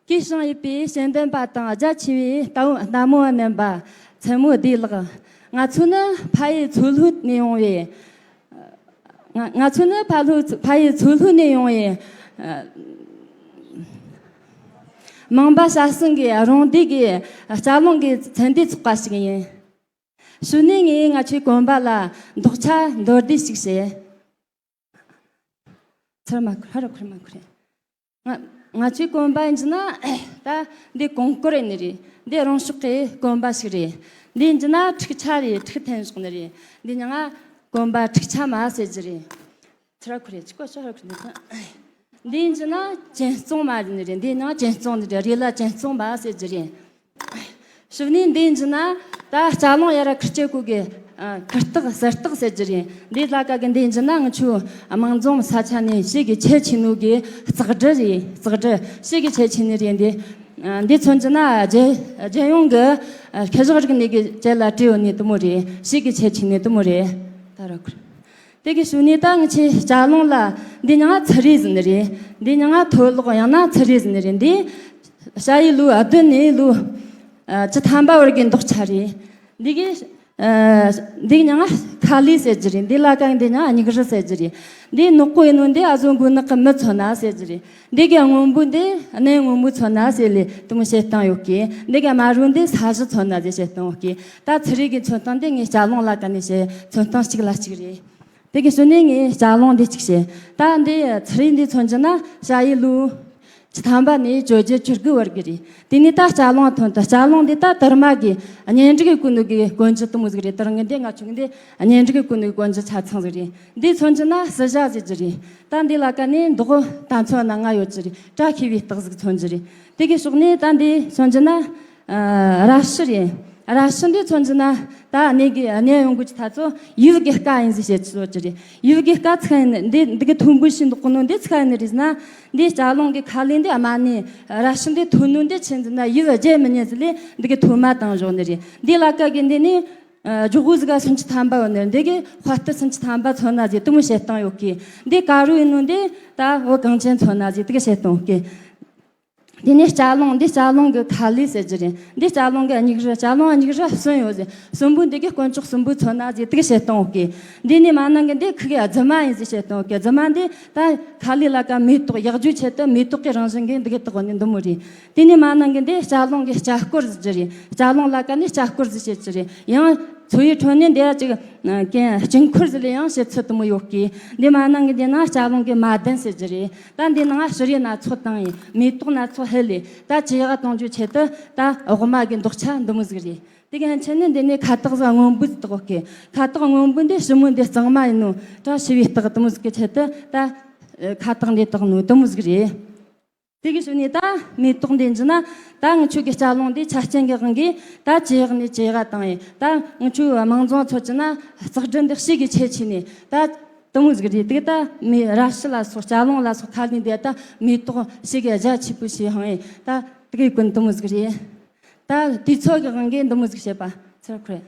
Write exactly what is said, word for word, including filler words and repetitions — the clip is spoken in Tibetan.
སྐུ་ཞིང་ཡོད་པའི་ཤེས་ལྡན་པ་དང་རྒྱ་ཆེ་བའི་ལྟ་བུ་སྣ་མོ་བ་རྣམ་པ། མཚན་མོ་བདེ་ལེགས། ང་ཚོ་ནི་ཕ་ཡུལ་མཚོ་ལྷོ་ནས་ཡོང་བའི། ང་ང་ཚོ་ནི་ཕ་ལྷོ་ཕ་ཡུལ་མཚོ་ལྷོ་ནས་ཡོང་བའི། མང་པ་ཞ་སང་གི་རོང་སྡེ་གི་སྐྱ་ལུང་གི་ཚན་སྡེ་ཚོགས་པ་ཞིག་ཡིན། གཞུག་ནས་ངས་ང་ཚོའི་གོམ་པ་ལ་འདོགས་ཆ་མདོར་བསྡུས་ཤིག་བྱེད། ཚར་མ་ཁུར་ཧ་ར་ཁུར་མ་ཁུར། ང་ང་ཚོའི་གོམ་པ་ཡིན་གྱི་ན། ད་འདི་གོང་བཀུར་ཡིན་ནི་རེད། འདི་རང་ཕྱོགས་ཀྱི་གོམ་པ་ཞིག་རེད། འདི་ཡིན་གྱི་ན་འཁྲུག་ཆ་རེད། འཁྲུག་འཐེན་བཞག་ནི་རེད། འདི་མྱིང་ང་གོམ་པ་འཁྲུག་ཆ་མ་ཟེར་གྱི་རེད། ཚུར་ཁུར་རེད། ཅི་གོ་ཤོ་ཧར་ཁུར་ནི་ཚང་། འདི་ཡིན་གྱི་ན་ཅན་གཙང་མ་རེད་ནི་རེད། འདི་ཡིན་ན་ཅན་གཙང་ནི་རེད། རེད་ལ་ཅན་གཙང་མ་ཟེར་གྱི་རེད། གཞུག་ནས་འདི་ཡིན་གྱི་ན་ད་སྐྱ་ལུང་ཡ་ར་ཁུར་ཆེ་ཀུ་གི་ཨ་ཁུར་སྟག་གསེར་སྟག་ཟེར་གྱི་རེད། འདི་ལ་ཀ་གི་འདི་ཡིན་གྱི་ན་ང་ཆུ་དམངས་འཛོམས་ས་ཆ་ནས་ཞིག་གི་ཁྱད་ཆེ་ནོ་གི་ཙག་སྒྲིལ་རེད། ཙག་སྒྲིལ་ཞིག་གི་ཁྱད་ཆེ་ནི་རེད། འདི་ཨ་འདི་མཚོན་གྱི་ན་རྒྱལ་རྒྱལ་ཡོངས་གི་ཨ་ཁེ་བཟང་རིག་གནས་གི་རྒྱལ་ལ་བྲིས་ཡོད་ནི་དུ་མོ་རེད། ཞིག་གི་ཁྱད་ཆེ་ནི་དུ་མོ་རེད། ད་ར་ཁུར། དེ་གི་གཞུག་ནས་ད་ང་ཆེ་སྐྱ་ལུང་ལ་འདི་མྱིང་ང་ཚུ་རེ་ཟེར་ནི་རེད། འདི་མྱིང་ང་མཐོ་ལོག་ཡང་ན་ཚུ་རེ་ཟེར་ནི་རེད། འདི་ཞ་ཡི་ལོ་ཨ་བདུན་ནས་ལོ་ཨ་བཅུ་ཐམ་པ་བར་གྱི་འདོགས་ཆ་རེད། འདི་གི་ཨ་འདི་མྱིང་ང་ཁ་ལི་ཟེར་གྱི་རེད། འདི་ལ་ཀ་འདི་མྱིང་ང་སྙིགས་རི་ཟེར་གྱི་རེད། འདི་ནག་པོ་ཡིན་ནོ་འདི་ཨ་ཟོ་མགོ་ནག་གི་མི་ཚོ་ན་ཟེར་གྱི་རེད། འདི་གི་སྔོན་པོ་འདི་གནས་སྔོན་པོ་ཚོ་ན་ཟེར་ལས་དུ་མོ་བཤད་སྟངས་ཡོད་ཀི། འདི་གི་དམར་རོ་འདི་ས་གཞི་ཚོ་ན་ཟེར་བཤད་སྟངས་ཡོད་ཀི། ད་ཚུ་རེ་གི་མཚོན་སྟངས་འདི་ངས་སྐྱ་ལུང་ལ་ཀ་ནས་བཤད་མཚོན་སྟངས་གཅིག་ལ་གཅིག་རེད། དེ་གི་གཞུག་ནས་ངས་སྐྱ་ལུང་འདི་གཅིག་བཤད། ད་འདི་ཚུ་རེ་འདི་མཚོན་གྱི་ན་ཞ་ཡི་ལོ་བཅུ་ཐམ་པ་ནས་བཅོ་བརྒྱད་བཅུ་དགུ་བར་གི་རེད། དེ་ནས་ད་སྐྱ་ལུང་ཐོན་ད་སྐྱ་ལུང་འདི་ད་དར་མ་གི་གཉེན་སྒྲིག་གི་གོ་ནོ་གི་གོན་རྒྱུ་དུ་མོ་ཟིག་རེད། དར་ངན་འདི་ང་ཆུང་འདི་གཉེན་སྒྲིག་གི་གོ་ནོ་གི་གོན་རྒྱུ་ཆ་ཚང་ཟིག་རེད། འདི་མཚོན་གྱི་ན་སྲི་ཞྭ་ཟེར་གྱི་རེད། ད་འདི་ལ་ཀ་ནས་མདོག་ད་མཚོན་ན་ང་ཡོད་ཀྱི་རེད། བཀྲ་ཤིས་པའི་རྟགས་ཟིག་མཚོན་གྱི་རེད། དེ་གི་ཕྱོགས་ནས་ད་འདི་མཚོན་གྱི་ན། ཨ་ར་ཤི་རེད། ར་ཤི་འདི་མཚོན་གྱི་ན་ད་གནས་གི་གནས་ཡོང་གི་ཅི་ཐ་ཚོ་ཡུལ་གི་སྐད་ཡིན་ཟེར་བཤད་ཚོ་ཅི་རེད། ཡུལ་གི་སྐད་ཚིག་ཡིན་འདི་འདི་གི་ཐོན་པོ་ཞིག་འདུག་གོ་ནོ་འདི་ཚིག་ཡིན་རེད་ན། འདི་སྐྱ་ལུང་གི་ཁ་ལས་འདི་ཨ་མ་ནི་ར་ཤི་འདི་ཐོན་ནོ་འདི་ཆེན་ཟེར་ན་ཡུལ་རྒྱལ་མི་ཉན་ཟེར་ལས་འདི་གི་ཐོན་མ་བཏང་བཞག་ནི་རེད། འདི་ལ་ཀ་གི་འདི་ནི་ཨ་ཇོ་གོ་ཟི་ག་སུམ་ཅུ་ཐམ་པ་ཡོད་ནི་འདི་གི་དཔའ་རྟུལ་སུམ་ཅུ་ཐམ་པ་ཚོ་ན་ཟེར་དུ་མོ་བཤད་སྟངས་ཡོད་ཀི། འདི་ཀ་རུ་ཡིན་ནོ་འདི་ད་བོད་གངས་ཅན་ཚོ་ན་ཟེར་དུ་གི་བཤད་སྟངས་ཡོད་ཀི། དེ་ནས་སྐྱ་ལུང་འདི་སྐྱ་ལུང་གི་ཁ་ལི་ཟེར་གྱི་རེད། འདི་སྐྱ་ལུང་གི་སྙིགས་རི། སྐྱ་ལུང་སྙིགས་རི་གསུམ་ཡོད་ཟེར། གསུམ་པོ་འདི་གི་དཀོན་མཆོག་གསུམ་པོའི་ཚོ་ན་ཟེར་དུ་གི་བཤད་སྟངས་ཡོད་ཀི། འདི་ནས་མ་ནང་གི་འདི་ཁུ་གི་རྫི་མ་ཡིན་ཟེར་བཤད་སྟངས་ཡོད་ཀི། རྫི་མ་འདི་ད་ཁ་ལི་ལ་ཀ་མེ་ཏོག་ཡག་རྒྱུ་ཆེད་དུ་མེ་ཏོག་གི་རང་བཞིན་གི་འདི་གི་དག་ནི་འདི་མོ་རེད། དེ་ནས་མ་ནང་གི་འདི་སྐྱ་ལུང་གི་སྐྱ་སྐོར་ཟེར་གྱི་རེད། སྐྱ་ལུང་ལ་ཀ་ནི་སྐྱ་སྐོར་ཟེར་བཤད་ཀྱི་རེད། ཡང་མཚོ་ཡི་ཁྲོད་ནས་འདི་ཡ་ཅིག་གན་དཀྱིལ་འཁོར་ཟེར་ལས་ཡང་བཤད་ཚུལ་དུ་མོ་ཡོད་ཀི། འདི་མ་ནང་གི་འདི་ན་སྐྱ་ལུང་གི་མ་དན་ཟེར་གྱི་རེད། ད་འདི་ནང་ཞུ་རེ་སྣ་ཚོགས་བཏང་ཡིན། མེ་ཏོག་སྣ་ཚོགས་ཧེ་ལས་ད་ཅི་ཡག་གཏོང་རྒྱུ་ཆེད་དུ་ད་འོག་མ་གི་འདོགས་ཆ་འདི་མོ་ཟིག་རེད། དེ་གི་ཧན་ཆེན་ནི་འདི་ནས་ཁ་དོག་ཟ་སྔོན་པོ་ཟིག་དགོས་ཀི། ཁ་དོག་སྔོན་པོ་འདི་ཞི་མོ་འདི་གཙང་མ་ཡིན་ནོ་བཀྲ་ཤིས་པའི་རྟགས་དུ་མོ་ཟིག་གི་ཆེད་དུ་ད་ཁ་དོག་འདི་དག་ནོ་དུ་མོ་ཟིག་རེད། དེ་གི་གཞུག་ནས་ད་མེ་ཏོག་འདི་འཇི་ན་ད་ངི་ཆོ་གི་སྐྱ་ལུང་འདི་ཆ་རྐྱེན་གི་དབང་གིས་ད་ཅི་ཡག་ནས་ཅི་ཡག་བཏང་ཡིན། ད་ངི་ཆོ་དམངས་རྫོང་ཚོ་ཅི་ན་ཙག་སྒྲིལ་འདི་ཞིག་གི་ཆེ་ཆེ་ནས་ད་དུ་མོ་ཟིག་རེད། དེ་ད་མེ་ར་ཤི་ལ་སོགས་སྐྱ་ལུང་ལ་སོགས་ཁ་ལི་འདི་ད་མེ་ཏོག་ཞིག་གི་རྒྱ་ཆེ་པོ་ཞིག་ཧང་ཡིན། ད་དེ་གི་ཀུན་དུ་མོ་ཟིག་རེད། ད་དུས་ཚོད་གི་དབང་གིས་འདི་མོ་ཟིག་བྱེད་པ་ཚར་ཁུ་རེད།